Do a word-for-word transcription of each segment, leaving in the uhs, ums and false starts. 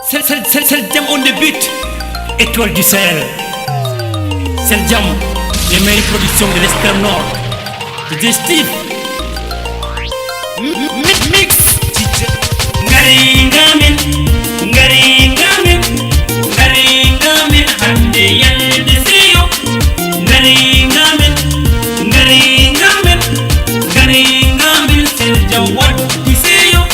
Sel, sel, sel, sel Jam on the beat. Étoile du Sahel. Sel Jam, les meilleures productions de l'extrême nord. D J Steve. M-, m-, mix. Ngari ngamin, ngari ngamin, ngari ngamin hande yalde seyo. Ngari ngamin, ngari ngamin, ngari ngamin Sel Jam waddi seyo.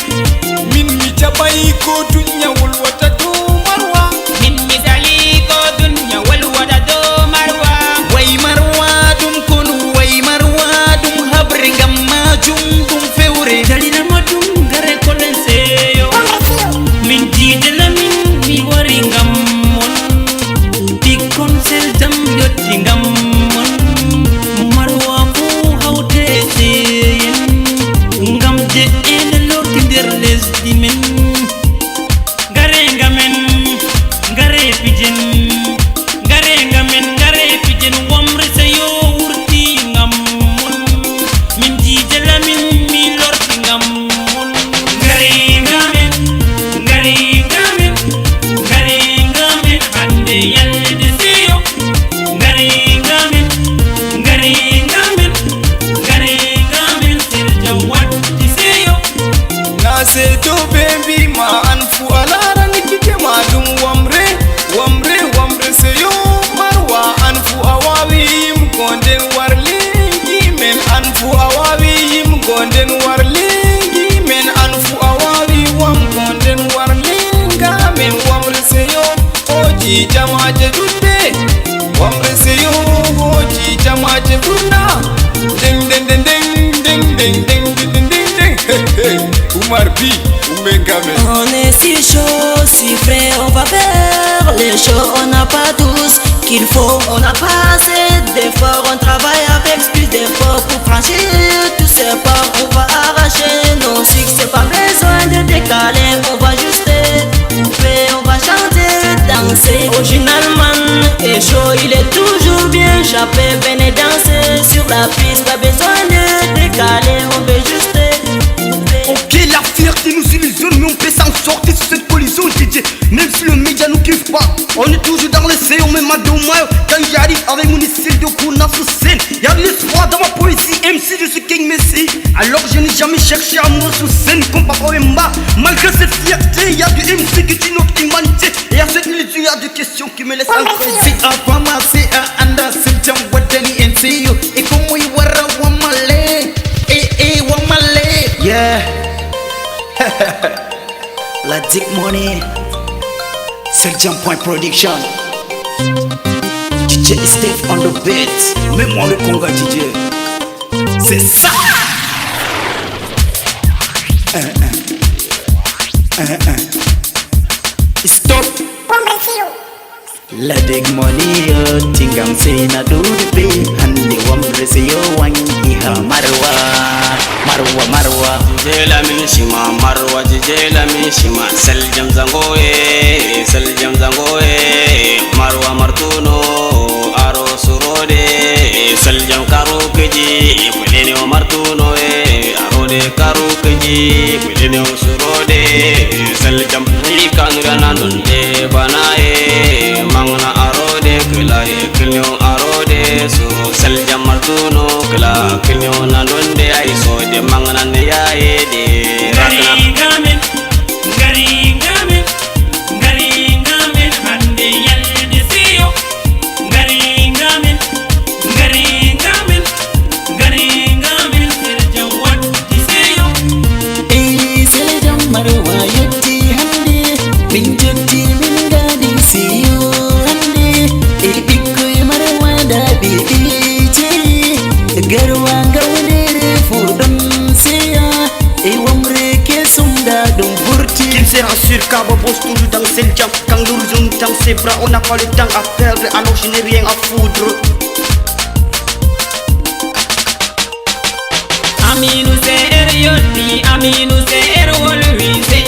Min mi jaɓay ko dunya wolwata dow Marwa. Min mi sali ko dunya wolwata dow Marwa. Way Marwa ɗum konu, way Marwa ɗum habre, ngam majum ɗum fewre. Dalila ma ɗum ngare kolen seyo. Min Dj Lamine mi wari ngam mon. Ɓikkon Sel Jam yotti ngam mon. Marwa fuu hawte seyen. Ngam de'en lorti nder lesdi men. Ngare ngamen, ngare pijen. Ngare ngamen, ngare pijen. Wamre seyo wurti ngam mon. Min Dj Lamine mi lorti ngam mon. Ngari ngamin, ngari ngamin, ngari ngamin hande yalde seyo. Ngari ngamin, ngari ngamin, ngari ngamin Sel Jam waddi seyo. Na seeto ɓe mbi ma an fu a laarani gite ma ɗum wamre, wamre, wamre seyo Marwa. An fu a waawi yimgo nden war lingi men. An fu a waawi yimgo nden war lingi men. An fu a waawi wamgo nden war linga men. Wamre seyo hooci jamaaje ɗuɗɗe. Wamre seyo hooci jamaaje ɓurna. Deng, deng, deng, deng, deng, deng, deng, deng, deng, deng. Hey, hey. Umar B, Umengame. On est si chaud, si frais, on va faire les choses, on n'a pas tous qu'il faut, on n'a pas assez d'efforts, on travaille avec plus d'efforts pour franchir tous ces ports, on va arracher nos succès, pas besoin de décaler, on va juste couper, on va chanter, danser. Original man est chaud, il est toujours bien chapé, venez danser sur la piste, pas besoin de décaler, on veut juste couper. Ok, la fierté nous illusionne, mais on peut s'en sortir sur cette collision, D J. Même si le média nous kiffe pas, on est toujours dans le C, on met ma main au maillot. Quand j'arrive avec mon style de Kouna sur scène, y a de l'espoir dans ma poésie, M C, je suis King Messi. Alors je n'ai jamais cherché à mourir sur scène comme Papa Wemba. Malgré cette fierté, y a du M C qui tue notre humanité. Et à cette minute, il y a des questions qui me laissent en crazy. Si a fama, si a anda, Sel Jam waddani en seyo. E ko moy wara wamale. E, e, wamale. Yeah. La Dick Money. Sel Jam point production. D J Steve on the beat. Mets-moi le conga, D J. C'est ça. Un, un. Un, un. Stop. La Dick Money yo, tingam sey na ɗuuɗi ɓe. Hannde wamre seyo wangi ha Marwa, Marwa, Marwa. Jela min shima Marwa, jela min shima. Sel Jam zango e, Sel Jam zango e. Marwa martuno, aro surode. Sel Jam karu kiji, fulene o martuno e. Arode karu kiji, fulene o surode. Sel Jam ni kanura na nonde bana e. Mangna arode kila e, kilnyo arode suro. Sel Jam martuno kila, kilnyo na nonde ay sode. Mangna ne ya e de. Rakna. Ngari ngamin, ngari ngamin, ngari ngamin hande yalde seyo. Ngari ngamin, ngari ngamin, ngari ngamin Sel Jam waddi seyo. Ey, Sel Jam Marwa yotti hannde, min jotti min ngaadi seyo hannde. Ey, ɓikkoy Marwa ndaa ɓe ɓiije, garwa ngawneere fuu ɗon seya. Ey, wamre kesum ndaa ɗum vurti. Kim sera sur Kaba Boss toujours dans Sel Jam. Quand l'horizon nous tend ses bras, on n'a pas le temps à perdre, alors je n'ai rien à foutre. Aminu C R yotti, Aminu C R wolwi, C